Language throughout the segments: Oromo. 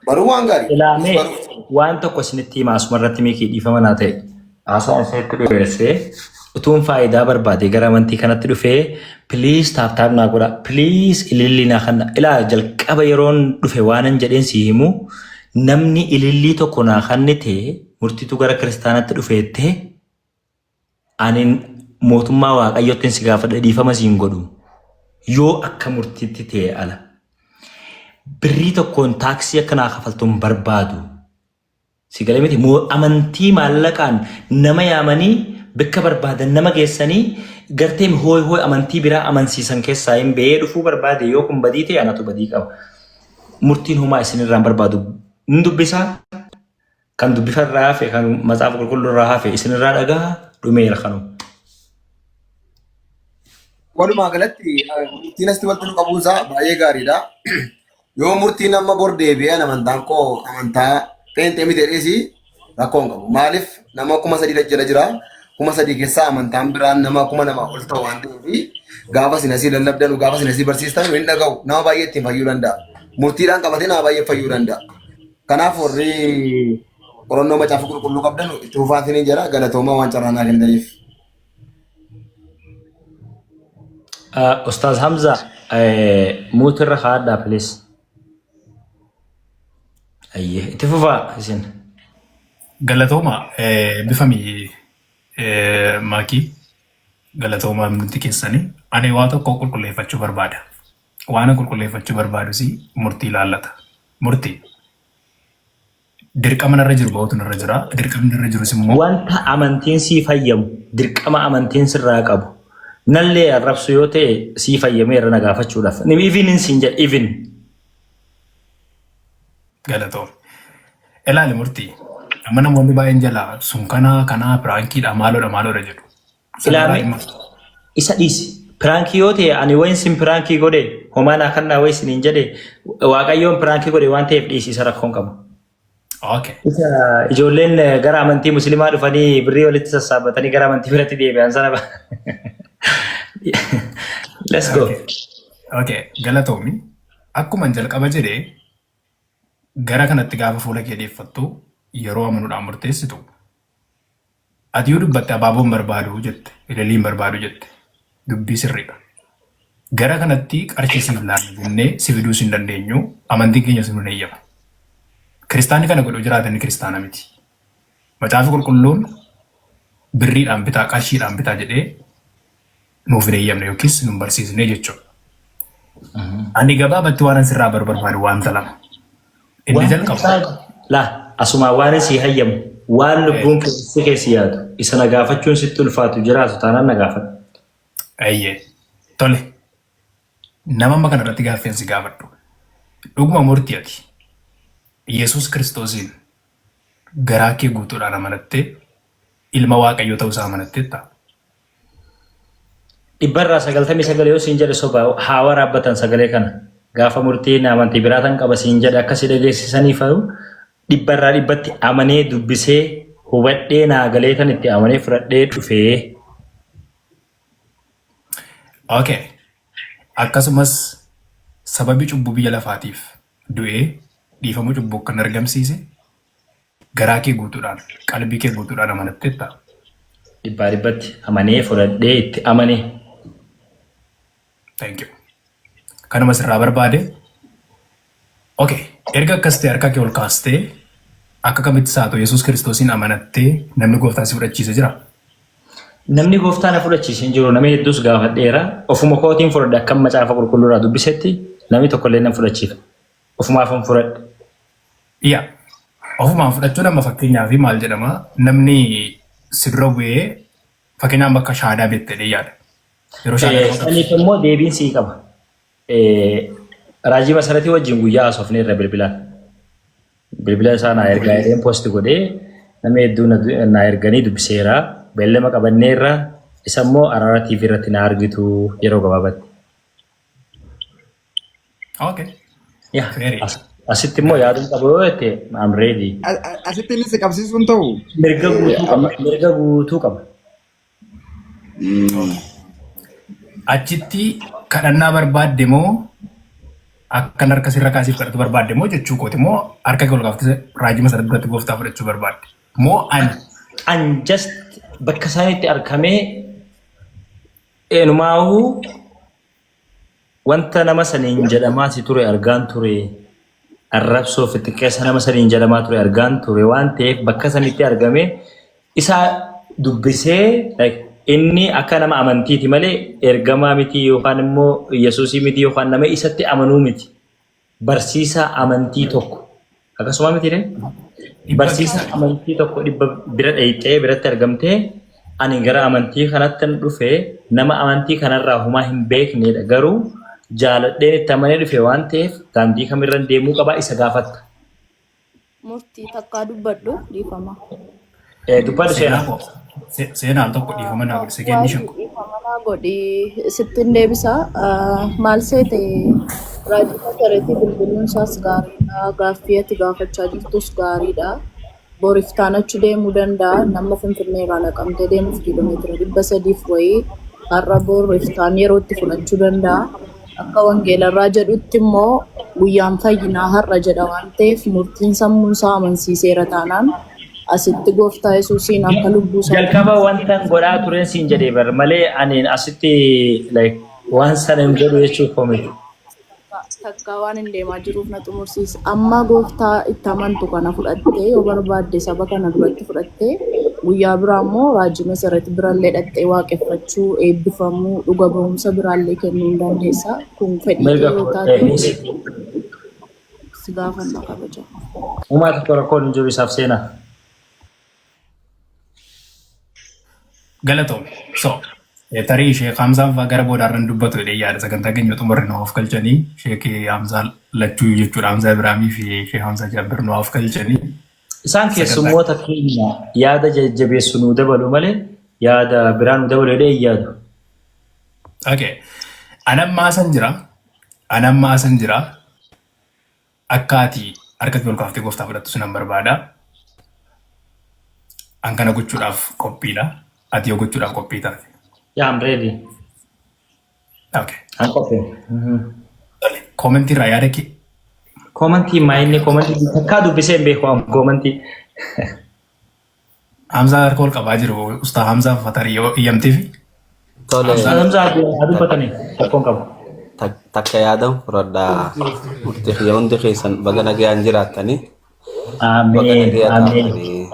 Baruu waan gaariidha. Nus Ilaamee baruuf jirra. waan tokko isinitti hima asuma irratti miikii dhiifama naa ta'e. Haasaan isinitti dheeressee utuun faayidaa barbaade gara amantii kanatti dhufee please taap taap naa godha please ilillii naa kanna ilaa jalqaba yeroon dhufe waanan jedheen si himu namni ilillii tokko naa kannite murtiitu gara kiristaanatti dhufeette ani mootummaa waaqayyottin si gaafadha dhiifama siin godhu yoo akka murtiitti ta'e ala birrii tokkoon taaksii akka naa kafaltu hin barbaadu. Si galee miti moo amantii maallaqaan nama yaamanii bakka barbaadan nama geessanii gartee hooy hooy amantii biraa amansiisan keessaa hin ba'ee dhufuu barbaade yoo kun badii ta'e anatu badii qaba. Murtiin homaa isinirraa hin barbaadu. Hin dubbisaa kan dubbifarraa hafe kan macaafa qulqulluurraa hafe isinirraa dhagaa dhumeera kanuma. Walumaa galatti murtiin asitti walitti nu qabuun isaa baay'ee gaariidha. Yoo murtiin amma bor deebi'ee amantaan koo amantaa pheenxee miti jedhees rakkoo hin qabu. Maaliif nama 3000 jala jira. 3000 keessaa amantaan biraan nama 2000 ol ta'u waan ta'eef gaafa isin asii lallabdanu gaafa isin asii barsiistanu hin dhaga'u. Nama baay'ee ittiin fayyuu danda'a. Murtiidhaan qabatee nama baay'ee fayyuu danda'a. Kanaaf warri qorannoo macaafa qulqulluu qabdan itti fufaa isiniin jedha galatoomaa waan carraa naa kennitaniif. Ustaaz Hamza mute irra kaa'adhaa please. Ayyee itti fufaa isin. Galatooma bifami maakii galatooma nuti keessanii ani waa tokko qulqulleeffachuu barbaada. Waan qulqulleeffachuu barbaadus murtii ilaallata. Murtii Dirqama narra jiru bahuutu narra jira. Dirqamni narra jirus immoo Wanta amantiin sii fayyamu, dirqama amantiin sirraa qabu, nallee arrabsu yoo ta'e sii fayyameera na gaafachuudhaaf. Ni even hin siin jedha even. Galatoom. Ilaali murtii. Amma namoonni baay'een jalaa sun kanaa kanaa piraankiidha maaloodha maaloodha jedhu. Sanarraa Ilaame dhimma. Isa dhiisi. Piraankii yoo ta'e ani wayin sin piraankii godhe homaa naa kannaa wayi siniin jedhe waaqayyoon piraankii godhe waan ta'eef dhiisi isa rakkoon qabu. Okay. Isa ijoolleen gara amantii musliimaa dhufanii birrii walitti sassaabbatanii gara amantii biratti deebi'an sana. Let's go. Okay. Okay. Galatoomi. Akkuma jalqaba jedhee gara kanatti gaafa fuula kee deeffattu yeroo amanuudhaan murteessitu Ati yoo dubbatte abaaboo hin barbaadu jette, ilillii hin barbaadu jette. Dubbii sirriidha. Gara kanatti qarshii siif laanna jennee si fiduus hin dandeenyu, amantiin keenyas nu hin eeyyamu. Kiristaanni kana godhu jiraate inni kiristaana miti. Macaafi qulqulluun birriidhaan bitaa, qarshiidhaan bitaa jedhee nuuf hin eeyyamne yookiis nu hin barsiisne jechuudha. Ani gabaabatti waan an sirraa baru barbaadu wanta lama. Inni Waan jalqaba. Laa asumaa waan sii hayyamu waan lubbuun keessi keessi yaadu isa na gaafachuun sitti ulfaatu jiraatu taanaan na gaafadhu. Eeyyee. Tole. Nama amma kana irratti gaaffii an si gaafadhu. Dhuguma murtii ati Yesuus Kiristoosiin garaa kee guutuudhaan amanattee ilma Waaqayyoo ta'uu isaa amanatteettaa? Dhibbarraa 99 yoo siin jedhe soba haa waraabbatan sagalee kana. Gaafa murtiin amantii biraa tan qaba siin jedhe akka si dhageessisaniif dhibbarraa dhibbatti amanee dubbisee hubadhee naa galee tan itti amanee fudhadhee dhufee. Okay. Akkasumas sababii cubbuu biyya lafaatiif du'ee dhiifamuu cubbuu kan argamsiise Garaa kee guutuudhaan, qalbii kee guutuudhaan amanatteettaa? Dhibbaa dhibbatti amanee fudhadhee itti amane. Thank you. Kanuma sirraa barbaade. Okay. Erga akkas ta'e harka kee ol kaastee akka kamitti isaa ta'u Yesuus Kiristoosiin amanattee namni gooftaa si fudhachiise jira? Namni gooftaa na fudhachiise hin jiru. Nama hedduus gaafadheera. Ofuma kootiin fudhadhe akkam macaafa qulqulluurraa dubbisetti namni tokkollee nan fudhachiifne. Ofumaafan fudhadhe. Yaa. Ofumaan fudhachuun amma fakkeenyaaf maal jedhama namni si dura bu'ee fakkeenyaaf bakka shaadaa beekte jedhee yaada. Yeroo shaadaa nama qabsiisu. Saniif immoo deebiin sii qaba. Raajii Masaratii wajjin guyyaa haasofne irra bilbilaan. Bilbila isaa naa ergaa jedheen poosti godhee namni hedduu naa erganii dubbiseera. Beellama qabanneerra isa immoo Araara TV irratti na argitu yeroo gabaabatti. Okay. Yeah. Very. Asitti immoo yaaduun qaba yoo jette I'm ready. Asitti inni si qabsiisuun ta'u. Mirga guutuu qaba. Mirga guutuu qaba. Achitti kadhannaa barbaadde moo Akkan harka sirra kaasiif kadhatu barbaadde moo jechuu kooti moo harka kee ol kaaftee raajii masarat biratti gooftaa fudhachuu barbaadde? Moo ani? An just bakka isaanitti argamee eenumaahuu wanta nama saniin jedhamaa si ture argaan ture. Arrabsoo fi xiqqeessa nama saniin jedhamaa ture argaan ture waan ta'eef bakka sanitti argamee isa dubbisee, like, inni akka nama amantiiti malee ergamaa miti yookaan immoo Yesuusii miti yookaan nama isatti amanuu miti. Barsiisaa amantii tokko. Akkasuma miti ree? Barsiisaa amantii tokko dhibba bira dhayxee biratti argamtee, ani gara amantii kanatti dhufe, nama amantii kanarraa homaa hin beeknedha, garuu jaaladheen itti amanee dhufe waan ta'eef daandii kamirra deemuu qabaa isa gaafatta. Murtii takkaa dubbadhu, dhiifama. Dubbadhu. Seenaa Seenaa. koo seenaan tokko dhiifama naa godhi sekendii 5. Dhiifama naa godhi, sittin deebisa. Maal seete, raajii masareetii bilbiluun isaas gaariidha. Gaaffii ati gaafachaa jirtus gaariidha. Boriftaan achi deemuu danda'a. Nama Finfinnee irraa naqamtee deemuuf kiiloomeetira 300f wayii har'a bor iftaan yeroo itti fudhachuu danda'a. Akka wangeelarraa jedhutti immoo guyyaan fayyinaa har'a jedha waan ta'eef, murtiin sammuun isaa amansiiseera taanaan asitti gooftaa Yesuusiin akka lubbuu isaa Jalqaba wanta godhaa tureen siin jedhee bar malee ani asitti like waan sana hin godhu jechuu koo miti. Takkaa waan hin deemaa jiruuf na xumursiisa. Amma gooftaa itti amantu kana fudhattee, yoo barbaadde saba kana duratti fudhattee, guyyaa biraa immoo raajii masarat birallee dhaqxee waaqeffachuu, eebbifamuu, dhuga ba'umsa biraallee kennuu hin dandeessa. Kun fedhii kee Mirga yoo koo taate si gaafanna kabaja. Uumaa tokko rakkoon hin jiru isaaf, seenaa. Galatoomi. So, tarii Sheek Hamzaan fa'aa gara boodaarran dubbatu jedhee yaada, sagantaa keenya xumurre nu of galchanii, Sheek Hamzaa lachuu jechuudha, Hamzaa Ibraahimii fi Sheek Hamzaa Jaabbir nu of galchanii. Isaan Sagantaa keessummoota keenya yaada jajjabeessu nuu dabalu malee yaada biraa nuu dabalu jedhee hin yaadu. Okay. Anamma asan jira. Anamma asan jira. Akka ati harka kee ol kaaftee gooftaa fudhattu sinan barbaada. An kana gochuudhaaf qophiidha. Ati yoo gochuudhaaf qophii taate. Yeah, I'm ready. Okay. An qophii. Koomentii irraa yaada kee. Koomantii maayinni koomantii takkaa dubbisee hin beeku an koomantii. Hamzaa harka ol qabaa jiru. Ustaa Hamzaa Fatarii yoo iyyamteefi. Tole. Hamzaa haa dubbatanii, rakkoon qabu. Takka yaadan fudhadhaa. Murtii kiyya, hundi keessan baga nagayaan jiraattanii. Baga Ameen. nagaya Ameen. taatanii.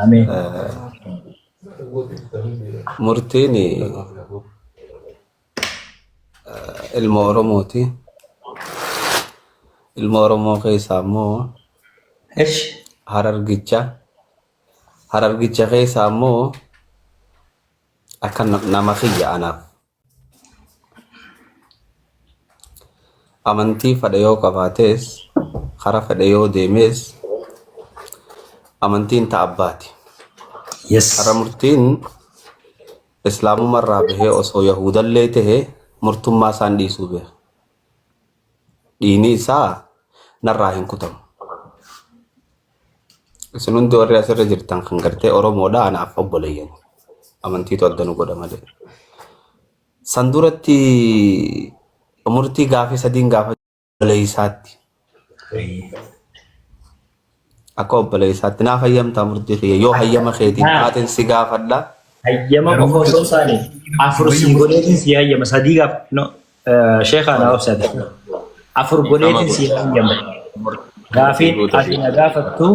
Ameen. Murtiin ilma Oromooti. Ilma Oromoo keessaa immoo Esh. Harargicha. Harargicha keessaa immoo akka nama kiyya anaaf. Amantii fedhe yoo qabaates, kara fedhe yoo deemes, amantiin ta'a abbaati. Har'a murtiin islaamumarraa bahee osoo Yahudallee tahe murtummaa isaan dhiisuu beeka. Dhiini isaa narraa hin kutamu. Isin hundi warri asirra jirtan kan gartee Oromoodha, anaaf obboleeyyan. Amantiitu adda nu godha malee. San duratti murtii gaafii sadiin gaafa obboleeysaatti. Akka obboleeysaatti naaf hayyamtaa murtii kiyya, yoo hayyama keetiin taateen si gaafadha. Hayyama Garuu qofa osoo hin taane afur sii godheetiin sii hayyama, sadii gaaf no sheekaa naa obsate, afur godheetiin sii hayyama. Gaafiin ati na gaafattu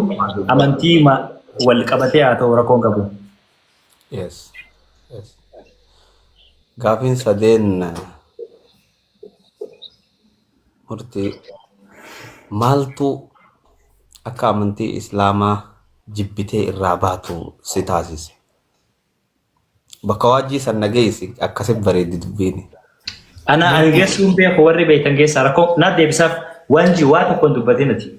amantii wal qabatee haa ta'u, rakkoon qabu. Yes. Gaafiin sadeen murtii, maaltu akka amantii islaamaa jibbitee irraa baatu si taasise? Bakka waajjii san nageessi, akkasi bareeddi dubbiin. Ana ani geessuun beeku, warri beektan keessaa rakkoo naa deebisaaf, waan ji waa tokko hin dubbatin ati.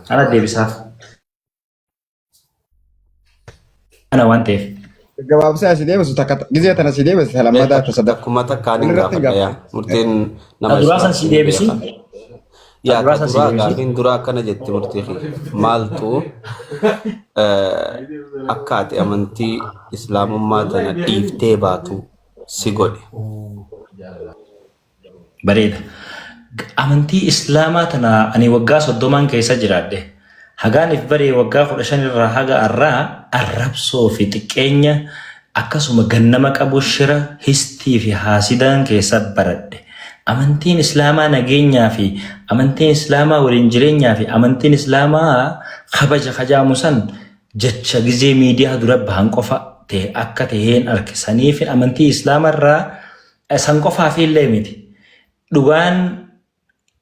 Ana deebisaaf. Ana waan ta'eef. Gabaabsee asii deebisu, takka gizee tana si deebise, lammataa ta sadaffaa. Takkuma takkaan hin Walirratti hin gaafadha yaa. gaafatu. Murtiin nama Ta duraa san si islaamtuu ni deebisi. beeka. Ta Yaa duraa ta san si duraa deebisi. gaafiin duraa akkana jetti murtii kiyya. Maaltu akka ati amantii islaamummaa tana dhiiftee baatu si godhe? Bareeda. Amantii Islaamaa tana ani waggaa 30n keessa jiraadhe. Hagaan if bare waggaa 15 irraa haga arraa arrabsoo fi xiqqeenya akkasuma gannama qabu shira histii fi haasidaan keessa baradhe. Amantiin Islaamaa nageenyaa fi amantiin Islaamaa waliin jireenyaa fi amantiin Islaamaa kabaja kajaamu san jecha gizee miidiyaa dura bahan qofa ta'e akka ta'een arke. Saniif amantii Islaama irraa san qofaaf illee miti. Dhugaan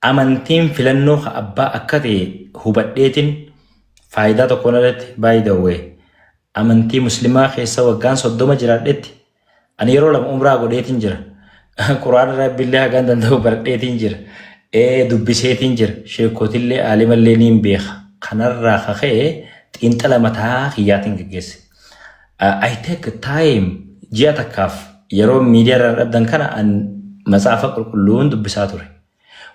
amantiin filannoo ka abbaa akka ta'e hubadheetin faayidaa tokkoon alatti, by the way, amantii muslimaa keessa waggaan 30 jiraadhetti ani yeroo lama umraa godheetin jira. Quraana rabbiillee hagaan danda'u baradheetin jira. Dubbiseetin jira. Sheekotillee aalimallee niin beeka. Kanarraa kaka'e xiinxala mataa kiyyaatiin geggeesse. I take time, ji'a takkaaf yeroo miidiyaa irraa dhabdan kana an matsaafa qulqulluun dubbisaa ture.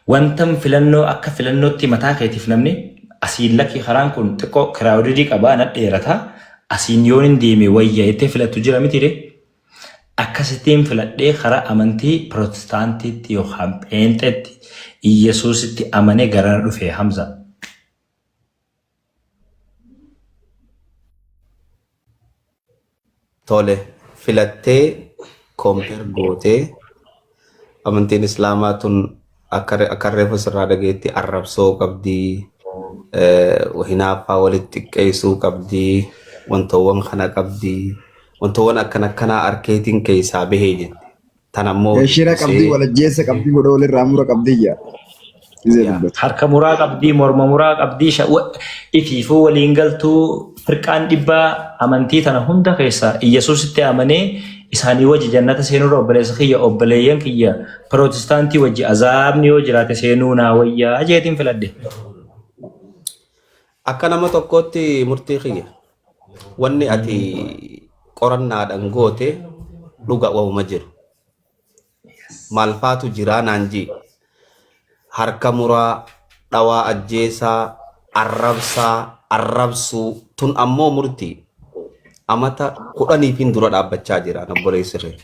Wantan filannoo akka filannootti mataa keetiif namni asiin lakki karaan kun xiqqoo crowded qabaa na dheerata asiin yoon hin deeme wayya jettee filattu jira mitiire. Akkasittiin filadhee karaa amantii Pirotestaantiitti yookaan Pheenxeetti Iyyasuusitti amanee garana dhufe, Hamza. Tole, filattee compare gootee amantiin Islaamaa tun akka reefu sirraa dhageetti arrabsoo qabdii, hinaaffaa walitti xiqqeessuu qabdii, wantoowwan kana qabdii, wantoowwan akkana akkanaa arkeetiin keessaa bahee jette. Tan ammoo Shira qabdii, dubbisee walajjeessa qabdii, godha walirraa mura qabdii jaa. Gizee dubbatu. Harka muraa qabdii, morma muraa qabdii, ifiifuu waliin galtuu firqaan dhibbaa amantii tana hunda keessa Iyyasuusitti amanee isaanii wajji jannata seenurra obboleessa kiyya obboleeyyan kiyya Pirotestaantii wajji azaabni yoo jiraate seenuu naa wayyaa jeetiin filadhe. Akka nama tokkootti murtii kiyya. Wanni ati qorannaadhaan goote dhuga wahuma jiru. Maal faatu jiraa naan jii. Harka muraa, dhawaa ajjeesaa, arrabsaa, arrabsuu tun ammoo murtii amata 10f dura dhaabbachaa jira obboleessi kee.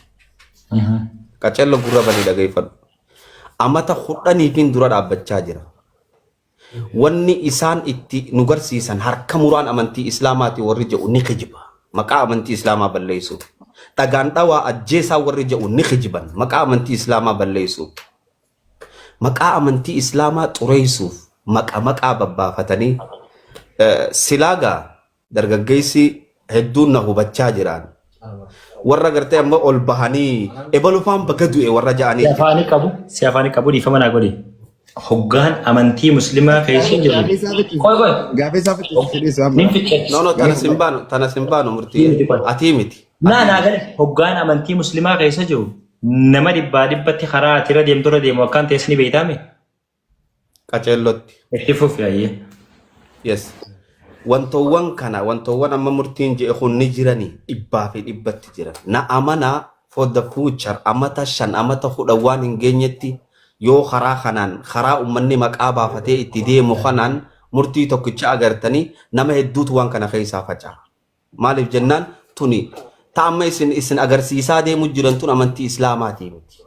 Qacello gurra banii dhageeffadhu. Amata 10f dura dhaabbachaa jira. Wanni isaan itti nu garsiisan harka muraan amantii Islaamaati warri jedhu ni kijiba. Maqaa amantii Islaamaa balleessu. Dhagaan dhawaa ajjeesaa warri jedhu ni kijiban. Maqaa amantii Islaamaa balleessu. Maqaa amantii Islaamaa xureessuuf maqaa babbaafatanii silaagaa dargaggeessi hedduun na hubachaa jiraan. Warra gartee amma ol bahanii ebalufaan bakka du'e warra Si ja'anii jira. afaanii qabu, si afaanii qabu, dhiifama naa godhi. Hoggaan amantii muslimaa keessa jiru. Gaafii isaa ficcisiise. Qoy qoy. Gaafii isaa ficcisiise dhiisu Nin amma. ficce. No, no, tana sin baanu, tana sin baanu murtii. Miti qoy. Atii miti. Naa Atii naa miti. gale hoggaan amantii muslimaa keessa jiru nama dhibbaa dhibbatti karaa ati irra deemtu irra deemu akkaan ta'es ni beektaame. Qaceellotti. Itti fufi ayyee. Yes. Wantoowwan kana, wantoowwan amma murtiin je'e kun ni jiranii dhibbaa fi dhibbatti jiran. Na amanaa, for the future amata 5 amata 10 waan hin geenyetti yoo karaa kanaan karaa uummanni maqaa baafatee itti deemu kanaan murtii tokkicha agartanii nama hedduutu waan kana keessaa faca'a. Maaliif jennaan tuni ta amma isin agarsiisaa deemu jiran tun amantii Islaamaatii miti.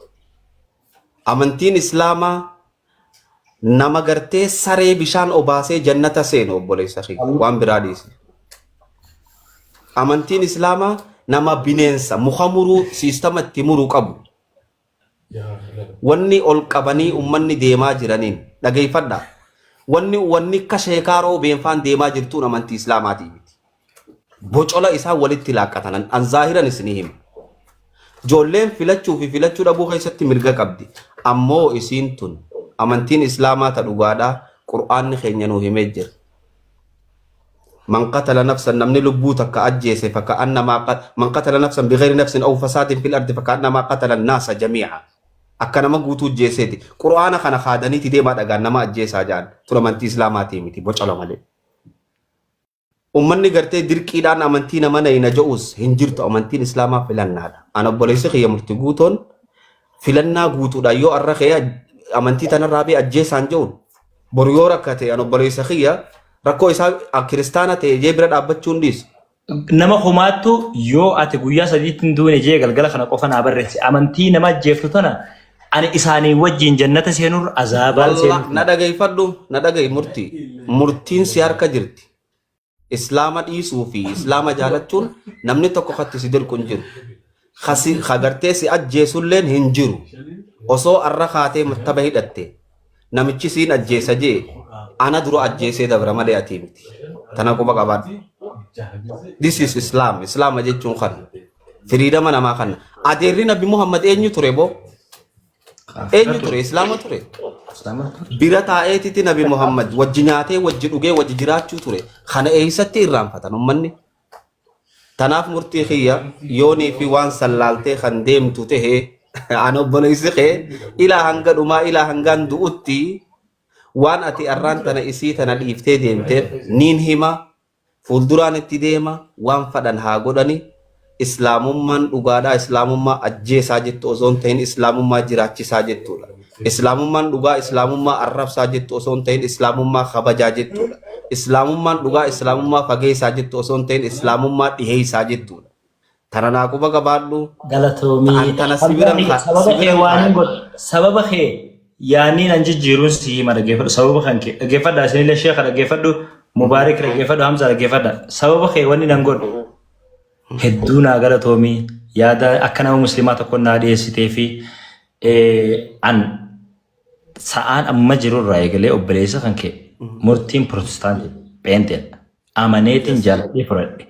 Amantiin Islaamaa nama gartee saree bishaan obaasee jannata seenu, obboleessa kiyya waan biraa dhiise. Amantiin Islaamaa nama bineensa muka muruu siistama itti muruu qabu. Wanni ol qabanii ummanni deemaa jiraniin dhageeffadha. Wanni akka sheekaaroo beenfaan deemaa jirtuun amantii Islaamaatii miti. Bocola isaan walitti laaqqatan an zaahiran isinii hima. Ijoolleen filachuu fi filachuu dhabuu keessatti mirga qabdi. Ammoo isiin tun amantiin Islaamaa ta dhugaadhaa Qur'aanni keenya nuu himee jira. من قتل نفسا namni lubbuu takka ajjeese فكأنما من قتل نفسا بغير نفس أو فساد في الأرض فكأنما قتل الناس جميعا. Akka nama guutuu ajjeeseeti. Qur'aana kana kaadaniiti deemaa dhagaan nama ajjeesaa ja'an. Tun amantii Islaamaatii miti bocola malee. Ummanni gartee dirqiidhaan amantii nama nayina je'us hin jirtu, amantiin Islaamaa filannaadha. Ana obboleessi kiyya murti guutoon filannaa guutuudhaan yoo arra kee amantii tanarraa bee ajjeesaan je'uun boru yoo rakkate an obboleessa kiyya rakkoo isaa kiristaana ta'e jee bira dhaabbachuun dhiisu. Nama kumaattu yoo ati guyyaa sadiitti hin duune jee galgala kana qofa naa barreesse. Amantii nama ajjeeftu tana Ani isaanii wajjin jannata seenurra azaabaan Wallah seenuu na dhageeffadhu, na dhaga'i murtii. Murtiin si harka jirti. Islaama dhiisuu fi islaama jaalachuun namni tokko katti si dirqu hin jiru. Kasi kagartee si ajjeesulleen hin jiru. Osoo arra kaatee mattaba hidhatte namichi siin ajjeesa jee ana dura ajjeesee dabra malee ati miti. Tana quba qabaadhu. This is Islam. Islaama jechuun kana. Firiidama namaa kana. Adeerri Nabi Muhammad eenyu ture boo? Eenyu ture? Islaama ture. Bira taa'eetiti Nabi Muhammad wajji nyaatee, wajji dhugee, wajji jiraachuu ture. Kana eessatti irraanfatan ummanni? Tanaaf murtii kiyya yoonii fi waan sallaaltee kan deemtu tahe an obboleessi kee ilaa hanga dhumaa ilaa hangaan du'utti waan ati arraan tana isii tana dhiiftee deemteef niin hima. Fuulduraan itti deema waan fadhan haa godhani islaamummaan dhugaadhaa islaamummaa ajjeesaa jettu osoo hin tahin islaamummaa jiraachisaa jettuudha. Islaamummaan dhugaa islaamummaa arrabsaa jettu osoo hin tahin islaamummaa kabajaa jettuudha. Islaamummaan dhugaa islaamummaa fageessaa jettu osoo hin tahin islaamummaa dhiheessaa jettuudha. Tana naa quba qabaadhu. Galatoomii. An tana si biran Hamzaa ka sababa si kee biran waan hin kaa'e. godhu. Sababa kee yaanniin an jijjiiruun si hima dhaggeeffadhu. Sababa kan kee dhaggeeffadha isinillee sheekha dhaggeeffadhu. Mubaarik dhaggeeffadhu. Hamzaa dhaggeeffadha. Sababa kee wanni nan godhu hedduu naa galatoomii yaada akka nama musliimaa tokko naa dhiyeessitee fi an sa'aan amma jirurraa eegalee obboleessa kan kee murtiin pirootestaantii pheenxeedha. Amaneetiin jaaladhee fudhadhe.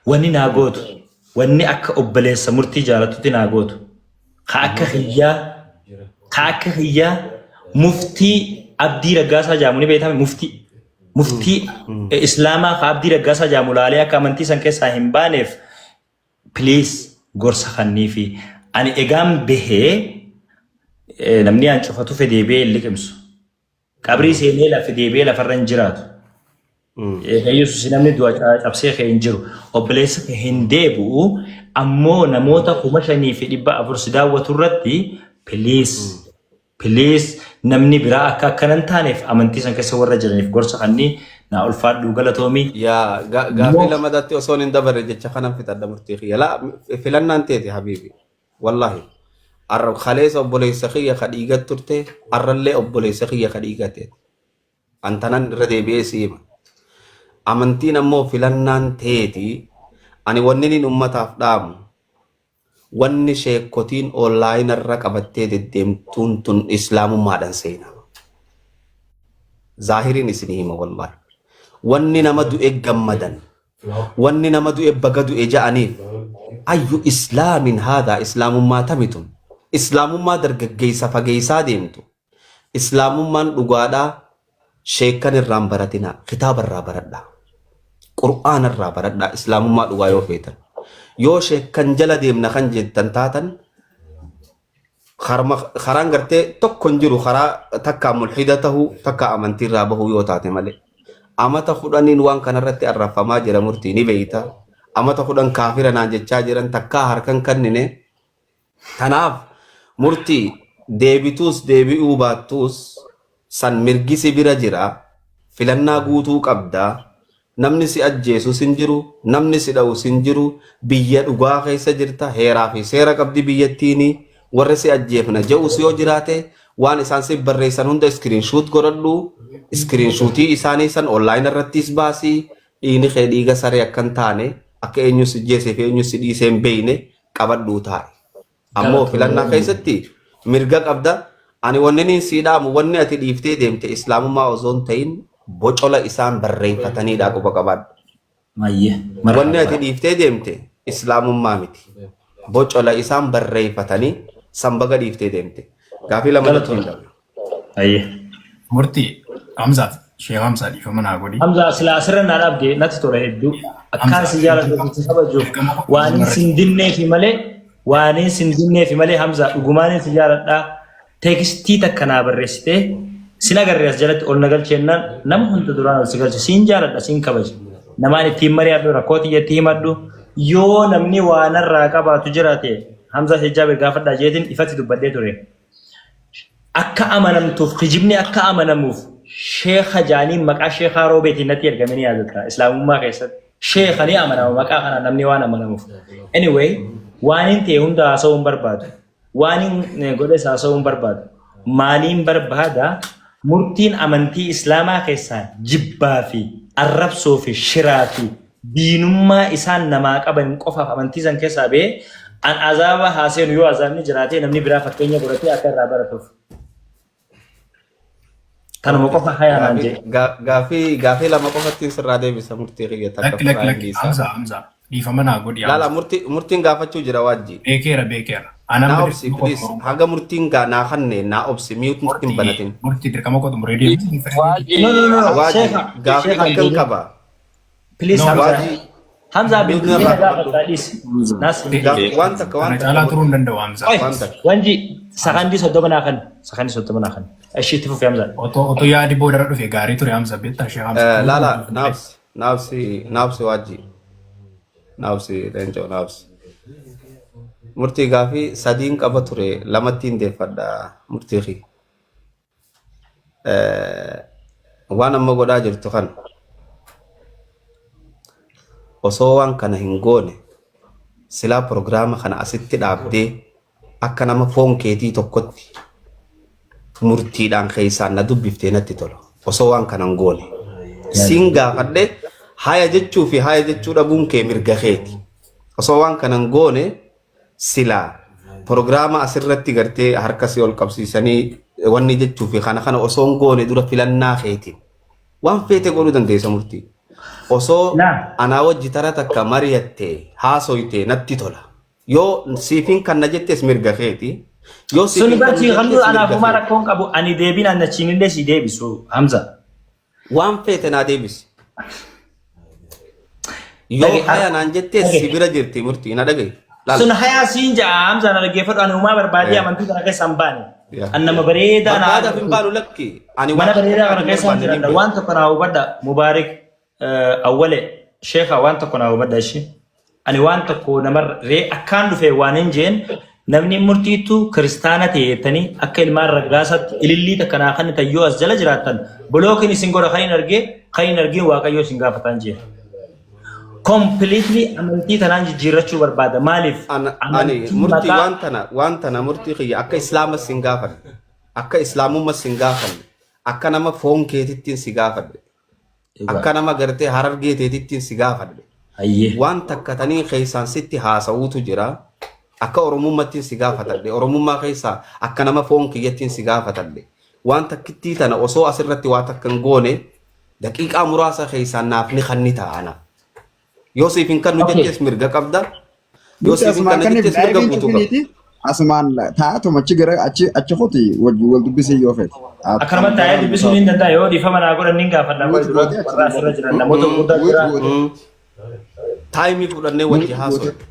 Wanni naa gootu, wanni akka obboleessa murtii jaalatutti naa gootu, ka akka kiyyaa, ka akka kiyyaa muftii Abdii Raggaasaa jaamu ni beekame muftii. Muftii Islaamaa ka Abdii Raggaasaa jaamu laalee akka amantii san keessaa hin baaneef please gorsa kanniifi ani egaan bahee namni an cufatu fedhe deebi'ee hin liqimsu. Qabrii seenee lafa deebi'ee lafarra hin jiraatu. Yesuus namni du'a cabsee kee hin jiru. Obboleessa kee hin deebi'u. Ammoo namoota 5400 si daawwatu irratti please please namni biraa akka akkana hin taaneef amantii san keessa warra jiraniif gorsa kannii naa ulfaadhuu galatoomii. Yaa gaaffii lamadaatti osoo hin dabarre jecha kanan fixadha murtii kiyya. Laa filannaan teeti habiibi. Wallahi. Arra kaleessa obboleessa kiyya ka dhiigat turte arrallee obboleessa kiyya ka dhiigate. An tanan irra deebi'ee si hima. Amantiin ammoo filannaan teeti. Ani wanni niin ummataaf dhaamu wanni sheekkotiin onlaayina irra qabattee deddeemtuun tun islaamummaadhaan seena. Zaahiriin isinii hima wallahi. Wanni nama du'e gammadan Wanni nama du'e baga du'e ja'aniif ayyu islaamin haadhaa islaamummaa tami tun? Islaamummaa dargaggeessa fageessaa deemtu. Islaamummaan dhugaadhaa sheekkan irraa hin baratinaa kitaaba irraa baradhaa. Qur'aana irraa baradhaa islaamummaa dhugaa yoo feetan. Yoo sheekkan jala deemna kan jettan taatan karma karaan gartee tokko hin jiru karaa takkaa mulhida tahuu takkaa amantii irraa bahuu yoo taate malee. Amata 10n waan kanarratti arrabfamaa jira murtii ni beeyta. Amata 10 kaafira naan jechaa jiran takkaa harkan kannine. Tanaaf murtii deebituus deebi'uu baattuus san mirgi si bira jira. Filannaa guutuu qabda. Namni si ajjeesus hin jiru, namni si dha'us hin jiru, biyya dhugaa keessa jirta, heeraa fi seera qabdi biyyattiini, warri si ajjeefna je'us yoo jiraate, waan isaan siif barreessan hunda screenshot godhadhu, screenshotii isaanii san online irrattis baasi, dhiigni kee dhiiga saree akka hin taane, akka eenyu si ajjeesee fi eenyu si dhiisee hin beekne qabadhuu taa'i. Ammoo filannaa keessatti mirga qabda. Ani wanni niin sii dhaamu wanni ati dhiiftee deemte islaamummaa osoo hin ta'in bocola isaan barreeffataniidha quba qabaadhu. Mayyee. Wanni ati dhiiftee deemte islaamummaa miti. Bocola isaan barreeffatanii san baga dhiiftee deemte. Gaafii lama natti hin Galatoomna. Ayyee. Murtii Hamzaaf Sheekh Hamzaa dhiifama naa godhi. Hamza silaa asirra naa dhaabde natti tola hedduu. Akkaan Hamza si jaaladhu si kabajuuf ergama waan qulqullummaa sin dinneefi malee waan sin dinneefi malee Hamza dhugumaan si jaaladha. Teekstii takka naa barreessitee sin agarre as jalatti ol na galcheennaan nama hunda duraan ol si galche siin jaaladha siin kabaja. Namaan ittiin mari'adhu rakkoo tiyya itti himadhu yoo namni waa narraa qabaatu jiraate Hamza Sheekh Jaabir gaafadhaa jeetiin ifatti dubbadhee ture. Akka amanamtuuf kijibni akka amanamuuf sheekha jaanii maqaa sheekhaa roobeetiin natti ergame ni yaadatta islaamummaa keessatti. Sheekha ni amanama maqaa kanaan namni waan amanamuuf. Anyway waan hin ta'e hunda haasa'uu hin barbaadu. Waan hin godhe haasa'uu hin barbaadu. Maaliin barbaada? Murtiin amantii Islaamaa keessaa jibbaa fi arrabsoo fi shiraa fi diinummaa isaan namaa qaban qofaaf amantii san keessaa ba'ee an azaaba haaseenu yoo azaabni jiraatee namni biraa fakkeenya godhatee akka irraa baratuuf. Kanuma qofa hayaa naan jedhe. Gaafii lama qofatti sirraa deebisa murtii kiyya takka Lakki, lakki, firraa lakki. dhiisa. Hamza, Hamza. Dhiifama naa godhi Laala, Hamza. murtiin gaafachuu jira waajji. Beekeera, beekeera. Anam Naa obsi, please, haga murtiin gaa naa kanne naa obsi, mute murtiin banatin. Murtii dirqama koo xumuree deemu. Waajji. No, no, no, no. Waajji Sheekha, gaafii Sheekha, takkan qaba. Please, No, Hamza. Waajji Hamza mute bilbilee narraa na qabadhu. gaafadhaa dhiisi. Naas hin Waan takka, waan Kana takka caalaa turuu hin danda'u Hamza. Oi, waan takka. wanji sakandii 30 naa kan. Sakandii 30 naa kan. Ishii itti fufi, Hamza. Otoo yaadi boodarra dhufe gaarii ture Hamza, beektaa shee Hamza. Laala, naabsi, naabsi, naabsi, waajji. Naabsi, leencoo, naabsi. Murtii gaafii sadiin qaba ture, lamatti hin deeffadha murtii kiyya. Waan amma godhaa jirtu kana osoo waan kana hin goone silaa proogiraama kana asitti dhaabdee akka nama foon keetii tokkotti murtiidhaan keessaan na dubbiftee natti tola. Osoo waan kana hin goone. Siin gaafadhe, haya jechuu fi haya jechuu dhabuun kee mirga keeti. Osoo waan kana hin goone silaa proogiraama asirratti gartee harka si ol qabsiisanii wanni jechuu fi kana osoo hin goone dura filannaa keetiin. Waan feete godhuu dandeessa murtii. Osoo Naa. anaa wajji tara takka mari'attee haasoytee natti tola. Yoo siifin kan na jettes mirga keeti. Yoo Suni siifin kan barchii jettes kan anaaf mirga homaa keeti. rakkoon qabu, ani deebiin an achiinillee si deebisu, Hamza. Waan feete naa deebisi. Yoo Dhage- haya naan jettes Dhage. si bira jirti murtii na dhagaye. Laal. Sun hayaa siin ja'a, Hamza, na dhaggeeffadhu, ani homaa barbaadee amantii kana keessa hin baane. An nama bareedaa naa Barbaadaaf hin baanu, lakki. Ani mana waan bareedaa kana hin keessa hin barbaanne nin jiran. beeka. Waan tokko naa hubadha, Mubaarik Awwale, sheekha, waan tokko naa hubadha ishee. Ani waan tokko namarra ree akkaan dhufe waan hin jeen, namni murtiittu kiristaana ta'e jettanii akka ilmaan raggaasaatti ilillii takka naa kan yoo as jala jiraattan blockiin isin godha, kan hin argee kan hin argin Waaqayyoo isin gaafataan jeen. Completely amantii tanaan jijjiirrachuu barbaada. Maaliif? Ani Amantii murtii maqaa waan tana murtii kiyya akka islaamas sin gaafadhe. Akka islaamummas sin gaafadhe. Akka nama foon keetittiin si gaafadhe. Akka nama gartee Harargee teetittiin si gaafadhe. Hayyee. Waan takka tanii keessaan sitti haasa'uutu jira. Akka Oromummaattiin si gaafatadhe. Oromummaa keessaa akka nama foon kiyyattiin si gaafatadhe. Waan takkittii tana osoo asirratti waa takka hin goone daqiiqaa muraasa keessaan naaf ni kanni ta'a. Yoo siif hin kannu jettes mirga qabda. Yoo Nuti siif hin asumaan kanne kaniif jettes mirga liveiin guutuu qabda. cufiniiti asumaan taa'atuma achi gara achi kuti wal dubbisee yoo fedhe. Akkanumatti taa'ee dubbisuun hin danda'a, yoo dhiifama naa godhan nin gaafadha. Mute Dura gootee achi warra asirra jiran namoota gurguddaa jira. Mute gootee. Timeii fudhannee wajji Mute haasofna. gootee.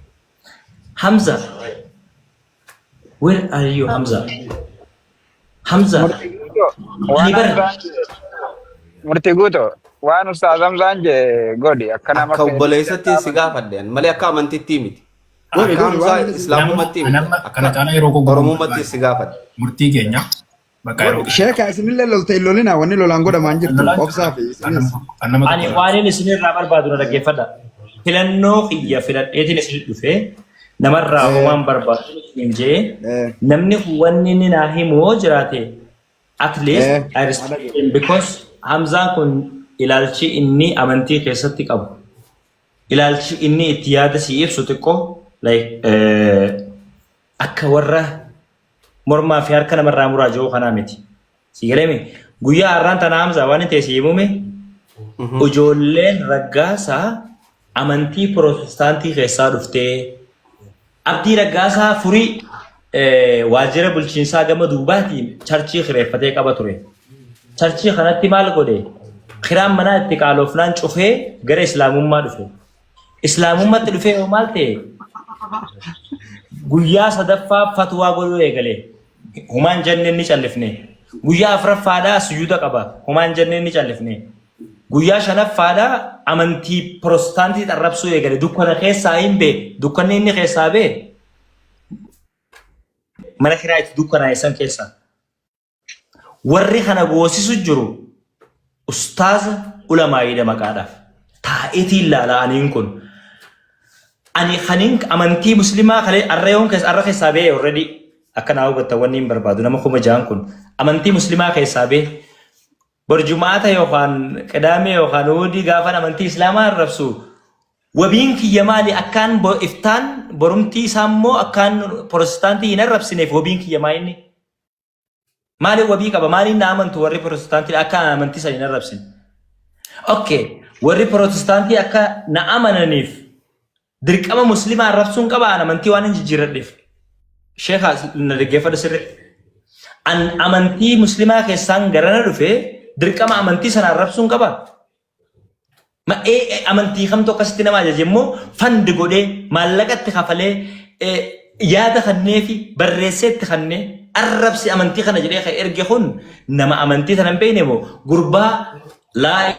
Hamza, where are you, Hamza? Hamza, Murtii guutuu waan ani bara Hamzaan jedhe, murtii guutuu waan Ustaaz Hamzaan jedhe godhi akka nama Akka fedhe obboleessatti si gaafadhe ani malee akka amantiitti miti. Godhi Akka godhi Hamzaa waan inni si islaamummaatti miti. Nama Akka kana caalaa yeroo koo gubuun Oromummaatti si gaafadhe. Murtii keenya bakka yeroo Godhi sheeka, isinillee lolte hin lolina, wanni lolaan godhamaan jirtu lolaan obsaa fi isinis. Kan nama Ani tokko waan inni isinirraa barbaadu na dhaggeeffadha. Filannoo kiyya filadheetiin isin dhufe, namarraa homaan barbaadu hin jee, namni kun wanni inni naa himu yoo jiraate at least I respect him, because Hamzaan kun ilaalchi inni amantii keessatti qabu, ilaalchi inni itti yaada si ibsu xiqqoo like akka warra mormaa fi harka namarraa muraa jiru kanaa miti. Si galeemi guyyaa har'aan tana Hamzaa waan inni ta'e si himume, ijoolleen raggaasaa amantii Pirootestaantii keessaa dhuftee Abdii Raggaasaa Furii waajjira bulchiinsaa gama duubaatiin churchii kireeffatee qaba ture. Churchii kanatti maal godhe? Kiraan manaa itti qaaloofnaan cufee gara Islaamummaa dhufe. Islaamummaatti dhufee yoo maal ta'e? Guyyaa sadaffaa fatwaa godhuu eegale. Humaan jenneen ni callifne. Guyyaa afuraffaadhaa sujuuda qaba. Humaan jenneen ni callifne. Guyyaa shanaffaadhaa amantii Pirootestaantii xarrabsuu eegale. Dukkana keessaa hin bee. Dukkanni inni keessaa bee mana kiraa itti dukkanaa'e san keessaa. Warri kana goosisu jiru ustaaza ulamaayiidha maqaadhaaf. Taa'eetiin ilaala aniin kun. Ani kanin amantii muslimaa kalee arra yoon keessa arra keessaa ba'e already. Akka naa hubattan wanni hin barbaadu nama 6,000 kun amantii muslimaa keessaa bee bor jumaata yookaan qidaamee yookaan huudii gaafan amantii islaamaa arrabsu wabiin kiyya maali akkaan iftaan borumtii isaa immoo akkaan protestaantii hin arrabsineef wabiin kiyya maa inni? Maaliin wabii qaba? Maaliin na amantu warri protestaantii akka amantii sana hin arrabsine? Okay, warri protestaantii akka na amananiif dirqama muslimaa arrabsuun qaba an amantii waan hin jijjiirradheef. Sheekha na dhaggeeffadhu sirriitti. An amantii muslimaa keessaan garana dhufe dirqama amantii sana arrabsuun qaba. Ma amantii kamtu akkasitti nama ajaje immoo fandi godhee maallaqa itti kafalee yaada kanneefi barreessee itti kannee arrabsi amantii kana jedhee kan erge kun nama amantii sana hin beekne moo gurbaa laa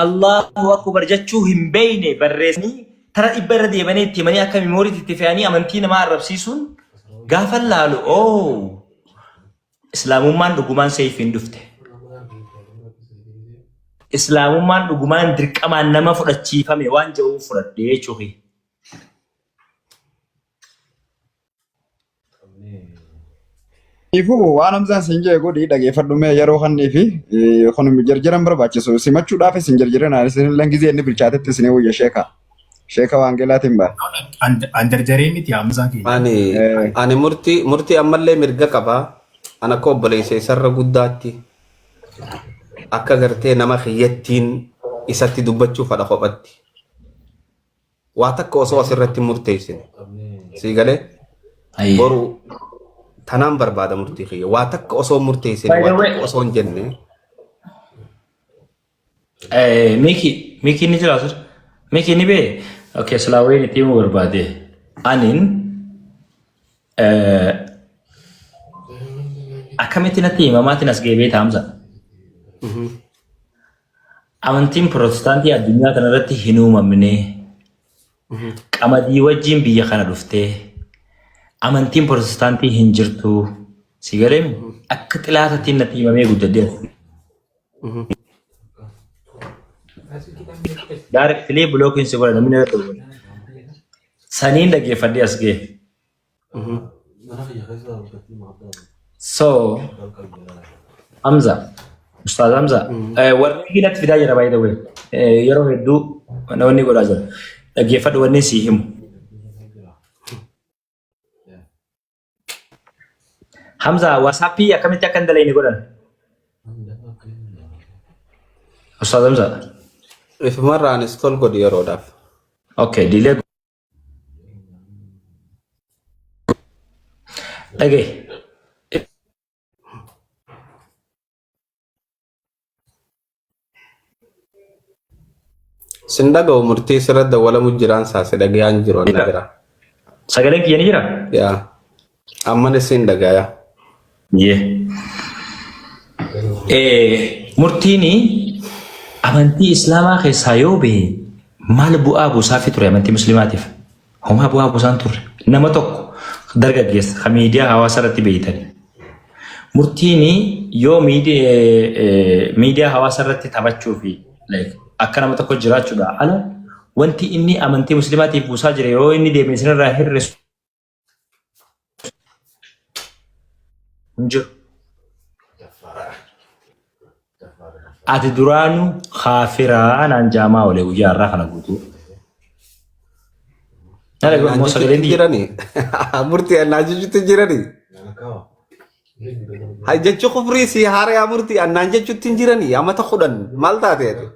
Allahu akbar jechuu hin beekne barreessanii tara dhibba irra deemanii itti himanii akka miimooriitti itti fe'anii amantii namaa arrabsiisuun gaafa laalu oo Islaamummaan dhugumaan seeyfiin dhufte. Islaamummaan dhugumaan dirqamaan nama fudhachiifame waan jedhuun fudhadhe jechuu kiyya. Kanaafuu waan Hamzaan siin jedhe godhi dhageeffadhu mee yeroo kannii fi kun jarjaran barbaachisu simachuudhaaf isin jarjaran isin illee gizee inni bilchaatetti isin wayya sheeka. Sheeka waangeelaatiin ba'a. An jarjaree miti Hamzaa keenya. Ani ani murtii murtii ammallee mirga qaba. An akka obboleessa isarra guddaatti akka gartee nama kiyyattiin isatti dubbachuu fadha kophatti. Waa takka osoo asirratti hin murteessine. Sii galee Ayyee. boru tanaan barbaada murtii kiyya. Waa takka osoo hin murteessine By the waa way, takka osoo hin jenne. Miki, Miki ni jira sir. Miki ni bee. Okay, silaa wayiin itti himuu barbaade. Anin akkamitti natti himamaatiin as ga'ee beektaa Hamza? Amantiin Pirotestaantii addunyaa kanarratti hin uumamne. Qamadii wajjin biyya kana dhuftee amantiin Pirotestaantii hin jirtu. Si galeemi? Akka xilaatatti natti himamee guddadhee as. Directly blocking si godha namni irratti godha. Saniin dhaggeeffadhee as ga'e. So Hamza, Ustaaz Hamza, warri ginatti fidaa jira by the way. Yeroo hedduu namoonni godhaa jira. Dhaggeeffadhu wanni sii himu. Hamza WhatsAppii akkamitti akka hin dalayne godhan? Ustaaz Hamza. Ifumarraa install godhi yeroodhaaf. Okay, diilee dhagaye. Sin dhaga'u murtii sirra dawwalamu jiraan saa si dhagayaan jiru anna bira. Sagaleen kiyya ni jira? Yaa. Amman isin dhagaya. Yee. Murtiin amantii Islaamaa keessaa yoo bahe maal bu'aa buusaafi ture amantii Muslimaatiif? Homaa bu'aa buusaan turre. Nama tokko dargaggeessa kan miidiyaa hawaasaa irratti beeytani. Murtiin yoo miidiyaa hawaasaa irratti taphachuu fi akka nama tokko jiraachuudha ala wanti inni amantii Muslimaatiif buusaa jira yoo inni deeme isinirraa hir'isu hin jiru. Ati duraanu kaafiraa naan jaamaa oole guyyaa har'aa kana guutuu. Na dhaga'u Naan immoo sagaleen jechuutti tiyya. jirani. Murtii naan jechuutti jirani. Hay jechi kufrii si haarayaa murtii annaan jechuutti hin jirani. Amata 10 maal taate ati?